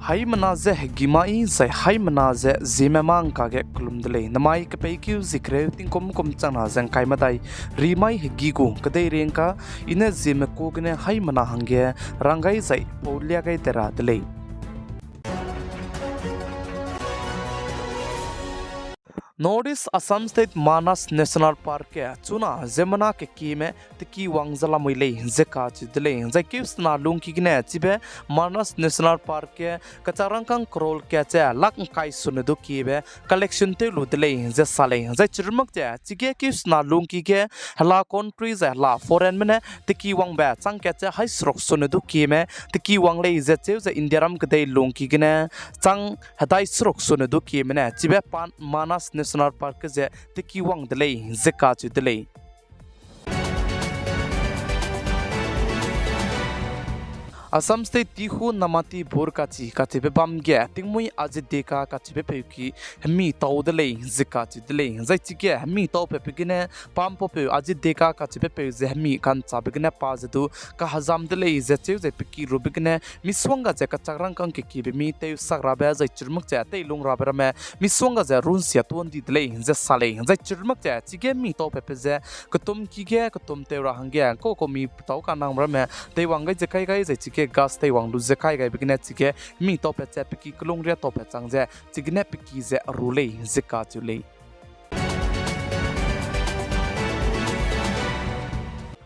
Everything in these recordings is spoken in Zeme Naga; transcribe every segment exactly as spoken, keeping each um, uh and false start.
Haimena ze hegî mai zai haimena ze ziemme mâ ngkage kelum de lei. Namai kepeikeu zie kereu tingkum kum changna ze ngkai medai rimai hegî gu kedei riengka, i ne ziemme ku gene haimena hangge rang gai zai pau lia gai de ra de lei. North East Assam State Manas National Park ge chuna ziemmena kekieme teki wang ze lamui lei ze kacheu de lei. Zai keu sena lungki gene chibe Manas National Park ge kachak rangkâng crore kat ze lakh ngkai sune du kiebe collection tew lu de lei ze sa lei. Zai chirumak ze chige keu sena lungki ge hela country zai hela foreignme ne teki wangbe chang kat ze hai seruk sune du kieme teki wang lei ze cheu ze Indiaram kedei lungki gene chang hedai seruk sune du kieme ne chibe pan Manas National Park ge ze teki wang de lei ze kacheu de lei. Assam State Tihu Namati Bor kachi kacheube bam ge tingmui Ajit Deka kacheube peu ki hemi tau de lei ze kacheu de lei. Zai chige hemi tau pepe gene pampaupeu Ajit Deka kacheube peu ze hemi ka'nchâbe gene pa ze du kahezam de lei ze cheu zai pe ki rube gene misongga ze kachak rangkâng kekiebe mi tew sak rabe zai chirumak ze teilung rabe ramme misongga ze runsia tuan di de lei ze sa lei. Zai chirumak ze chige mi tau pepe ze ketum ki ge ketum tew ra hangge kau kau mi petâu kanangbe ramme teiwang gai ze kai gai zai chige gas teiwang lu ze kai gaibe gene chige mi tau pat ze pe ki kelung riâ tau pat chang ze chigene pe ki ze ru lei ze kacheu lei.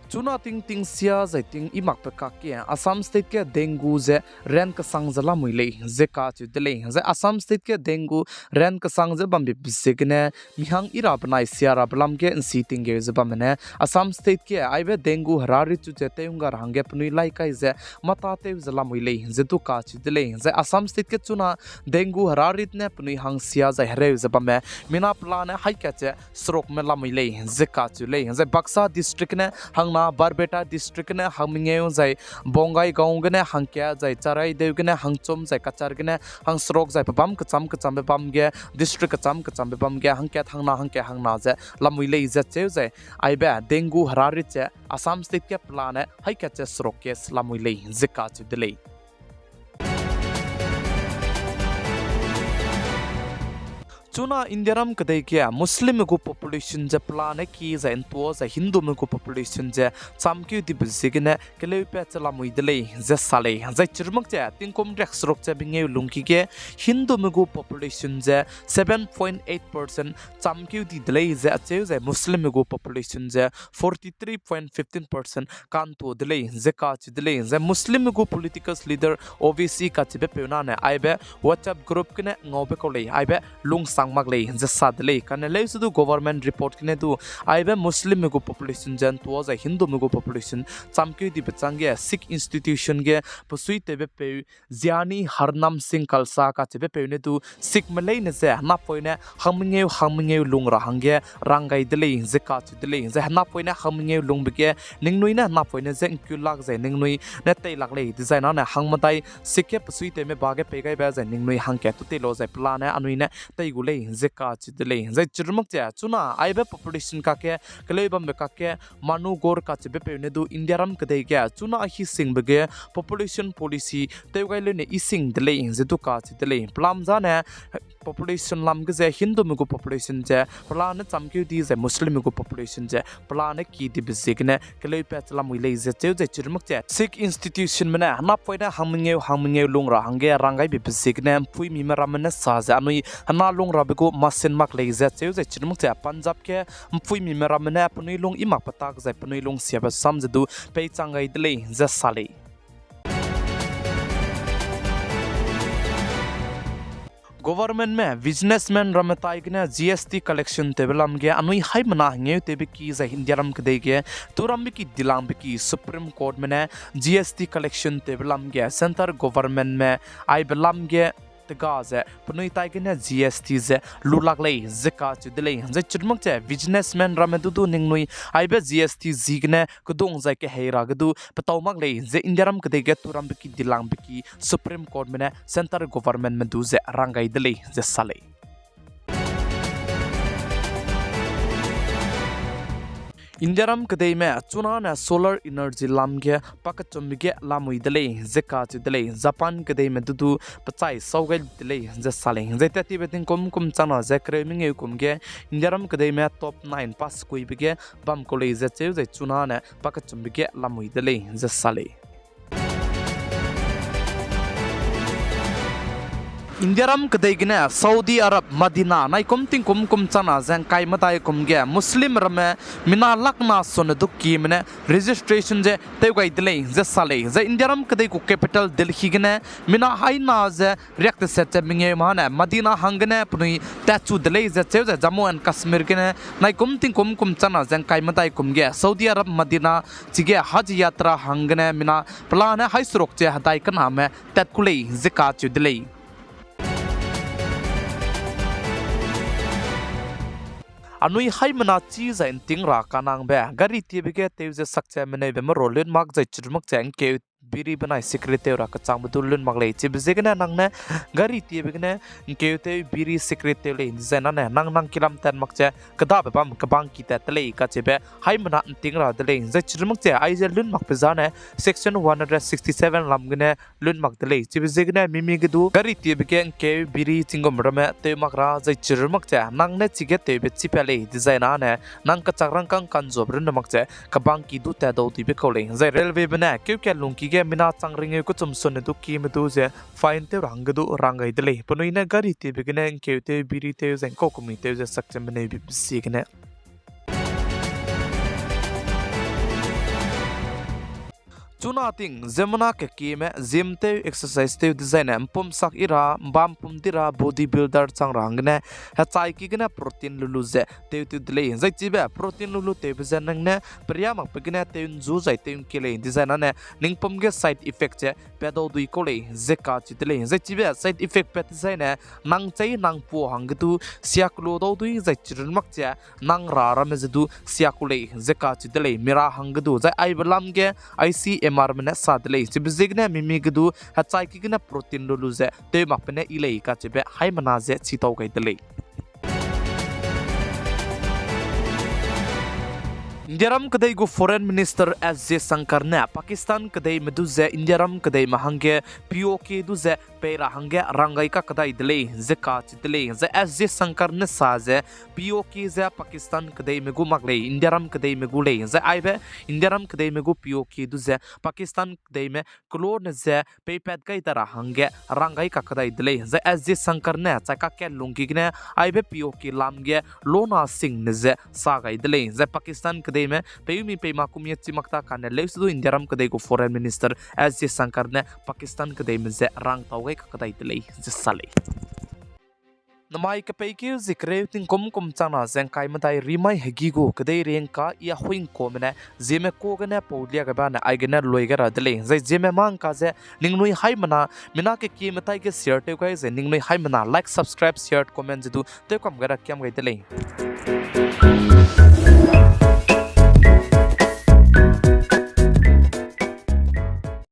Chuna ting tingsia zai ting i makbe kakge Assam State ge dengue ze ran kesang ze lamui lei ze kacheu de lei. Zai Assam State ge dengue ran kesang ze bambe ziegene mi hang i ra benai sia rabe lam ge nsi tinggeu ze bamme ne Assam State ge aibe dengue herarit chu ze tew ngga ra hangge penui lai kai ze mâ tâtew ze lamui lei ze du kacheu de lei. Zai Assam State ge chuna dengue herarit ne penui hang sia zai hereu ze bamme mina pelane haî kat ze serukme lamui lei ze kacheu lei. Zai Baksa District gene hangna, Barpeta District gene hangmengeu, zai Bongaigaon gene hangkat, zai Charaideo gene hangchum, zai Cachar gene hangseruk, zai pebâm kechâm kechâmbe bam ge, district kechâm kechâmbe bam ge hangkat hangna hangkat hangna ze lamui lei ze cheu zai aibe dengue herarit ze Assam State ge pelane haî kat ze seruk case lamui lei ze kacheu de lei. Chuna Indiaram kedei ge Muslimme gu population ze pelane ki zai ntua zai Hindume gu population ze chamkeu dibe ziegene keleupat ze lamui de lei ze sa lei. Zai chirumak ze tingkum riakseruk ze mengeu lungki ge Hindume gu population ze seven point eight percent chamkeu di de lei ze acheu zai Muslimme gu population ze forty three point fifteen percent ka'ntua de lei ze kacheu de lei. Zai Muslimme gu political leader, O B C kacheube peu nane aibe WhatsApp group gene ngaube kau lei, aibe lungsang mak lei ze sa de lei. Kane leuse du government report gene du aibe Muslimme gu population ze ntua zai Hindume gu population chamkeu dibe chang ge Sikh institution ge pesuitewbe peu Jnani Harnam Singh Khalsa kacheube peu ne du Sikhme leine ze henapoine hangmengeu hangmengeu lung ra hangge rang gai de lei ze kacheu de lei. Zai henapoine hangmengeu lungbe ge ningnui ne henapoine je ngkulak zai ningnui ne teilak lei dezai nane hangmedai Sikh ge pesuitewme ba ge pei gaibe zai ningnui hangkat tu tei lau zai pelane anui ne tei gu lei ze kacheu de lei. Zai chirumak ze chuna aibe population kakge keleu bambe kakge Manu Gaur kacheube peu ne du Indiaram kedei ge chuna hi singbe ge population policy tew gai leune i sing de lei ze du kacheu de lei. Pelam zane population lam ge ze Hindume gu population ze pelane chamkeu di zai Muslimme gu population ze pelane ki dibe ziegene keleupat ze lamui lei ze cheu zai chirumak ze Sikh institutionme ne henapoine hangmengeu hangmengeu lung ra hangge rang gaibe ziegene mpuimime ramme ne sa ze anui hena lung rabe gu masin mak lei ze cheu zai chirumak ze Punjab ge mpuimime ramme ne penui lung i mak petak zai penui lungsiabe sam ze du peichang gai de lei ze sa lei. Governmentme businessman ramme tai gene G S T collection tewbe lam ge anui haimena hengeu tewbe ki zai Indiaram kedei ge turambe ki dilangbe ki Supreme Courtme ne G S T collection tewbe lam ge centre governmentme aibe lam ge tega ze penui tai gene G S T ze lulak lei ze kacheu de lei. Zai chirumak ze businessman ramme du du ningnui aibe G S T ziegene kedung zai kehei ra ge du petau mak lei ze Indiaram kedei ge turambe ki dilangbe ki Supreme Courtme ne centre governmentme du ze rang gai de lei ze sa lei. Indiaram kedeime chunane solar energy lam ge pakechumbe ge lamui de lei ze kacheu de lei. Japan kedeime du du pechai sau gai de lei ze sa lei. Zai tattibe tingkum kum changna ze kereu mengeu kum ge Indiaram kedeime top nine pass kuibe ge bam kau lei ze cheu zai chunane pakechumbe ge lamui de lei ze sa lei. Indiaram kedei gene Saudi Arab Madina naikum tingkum kum changna ze ngkai medai kum ge Muslim ramme mina lakna sone du kime ne registration ze tew gai de lei ze sa lei. Zai Indiaram kedei gu capital Delhi gene mina haina ze riak teset ze mengeu mâ ne Madina hanggene penui tatchu de lei ze cheu ze Jammu and Kashmir gene naikum tingkum kum changna ze ngkai medai kum ge Saudi Arab Madina chige Hajj Yatra hanggene mina pelane haiseruk ze hedai kename tat ku lei ze kacheu de lei. Anui haimena chi zai nting ra kanangbe gari tiebe ge tew ze sak ze meneube mero lun mak zai chirmak ze ngkeu biri benai cigarette tew ra kechangbe du lun mak lei. Chibe ziegene nang ne gari tiebe gene ngkeu tew biri cigarette tew lei dizai nane nang nang kilam tat mak ze kedabe bam kebang ki tat de lei kacheube haimena nting ra de lei. Zai chirmak ze aize lun makbe zane section one hundred sixty-seven lam gene lun mak de lei. Chibe ziegene mimi ge du gari tiebe ge ngkeu biri chingum ramme tew mak ra zai chirmak ze nang ne chige tewbe chipat lei dizai nane nang kechak rangkâng kanzuabe runne mak ze kebang ki du tat dau dibe kau lei. Zai railwaybe ne keu kat lungki ge mina chang ringeu kechum sone du kime du ze fine tew ra hangge du rang gai de lei. Penui ne gari tiebe gene ngkeu tew biri tew zai ngkau kumi tew ze sak ze meneube ziegene Chuna ting ziemmena kekieme gym tew, exercise tew dezaine mpum sak i ra, mbam pum di ra, body builder chang ra hanggene, hechai ki gene protein lulu ze tew tew de lei. Zai chibe protein lulu tewbe ze nang ne peria makbe gene tew nzu zai tew nkie lei dezai nane, ning pum ge side effect ze pat dau dui kau lei ze kacheu de lei. Zai chibe side effect pat dezaine, nang chei nang puâ hangge du siaklu dau dui zai chirun mak ze, nang ra ramme ze du siaklu lei ze kacheu de lei. Mira hangge du zai aibe lam ge I C M R me ne sa de lei. Chibe ziegene mimi ge du hechai ki gene protein lulu ze tew makbe ne i lei kacheube haimena ze chitau gai de lei. Indiaram kedei gu Foreign Minister S Jaishankar ne Pakistan kedeime du ze Indiaram kedeime hangge P O K du ze pei ra hangge rang gai kakdai de lei ze kacheu de lei. Zai S Jaishankar ne sa ze P O K ze Pakistan kedeime gu mak lei, Indiaram kedeime gu lei. Zai aibe Indiaram kedeime gu P O K du ze Pakistan kedeime kelone ze peipat gai da ra hangge rang gai kakdai de lei. Zai S Jaishankar ne chai kakat lungki gene aibe P O K lam ge lona singne ze sa gai de lei. Zai Pakistan kedeime peumi peima kumie chi mak ta kane leuse du Indiaram kedei gu Foreign Minister S Jaishankar ne Pakistan kedeime ze rang tau gai kakdai de lei ze sa lei. Namai kepeikeu zie kereu tingkum kum changna ze ngkai medai rimai hegi gu kedeirei ngka i a hui ngkuame ne Zeme ka gene pau lia gaibe ne aigene lui gai ra de lei. Zai Zeme mâ ngka ze ningnui haimena, mina kekieme taige share tew gai ze ningnui haimena like, subscribe, share, comment ze du tewkam gai ra kiam gai de lei.